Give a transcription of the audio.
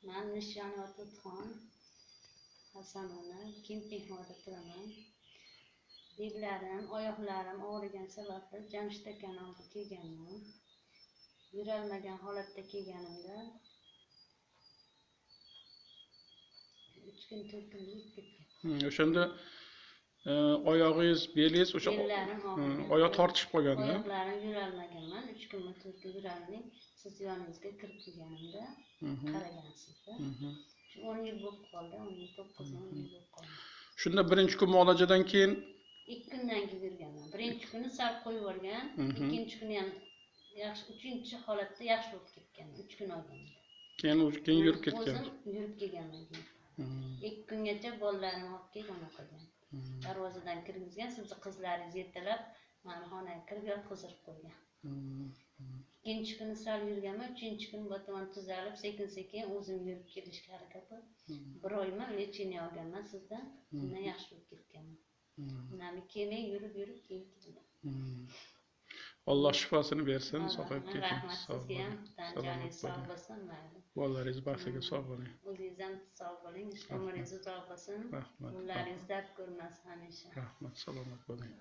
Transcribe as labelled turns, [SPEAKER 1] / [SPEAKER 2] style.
[SPEAKER 1] Man Nishonova To'txon Hasanova, Kempingxonada turaman. Bellarim, oyoqlarim og'rigan sababli Jamshid akani oldiga kelganman. Yurolmagan holatda kelganimda 3 kun 4 kun yurib ketgan.
[SPEAKER 2] O'shanda oyog'ingiz, belingiz o'sha
[SPEAKER 1] bellarim og'rigan.
[SPEAKER 2] Oyoq tortishib qolganda.
[SPEAKER 1] Oyoqlarim yurolmaganman. 3 kunmi 4 kun yurolmay siz yoningizga kirib kelganimda qaragansizda. Shu 10 yil bo'lib qoldi, 10 yil 9 10 yil bo'lib qoldi.
[SPEAKER 2] Shunda birinchi kun muolajadan keyin
[SPEAKER 1] 2 kundan keyin yurganman. Birinchi kuni sal qo'yib yuborgan, ikkinchi kuni ham yaxshi, uchinchi holatda yaxshi bo'lib ketgan. 3 kun olganimda.
[SPEAKER 2] Keyin yurib ketgan.
[SPEAKER 1] O'zim yurib kelganman keyin. 2 kungacha bolalarimni olib kelgan o'qigan. Darvozadan kirgizgan, sizni qizlaringiz yetalab mani xonaga kirib yotqizib qo'ygan. Ikkinchi kuni sal yurganman, uchinchi kuni botaman tuzalib, sekin-sekin o'zim yurib kelishga harakat qilib, bir oymi lecheniya olganman sizdan, undan yaxshi bo'lib ketganman. Undan kelmay yurib-yurib keyin keldim.
[SPEAKER 2] Alloh shifosini bersin, sog'ayib keting.
[SPEAKER 1] Rahmat sizga ham, joningiz sog' bo'lsin, mayli.
[SPEAKER 2] Bolalaringiz baxtiga sog' bo'ling.
[SPEAKER 1] O'zingiz ham sog' bo'ling, umringiz uzoq bo'lsin.
[SPEAKER 2] Rahmat.
[SPEAKER 1] Qo'llaringiz dard ko'rmasin hamisha.
[SPEAKER 2] Rahmat, salomat bo'ling.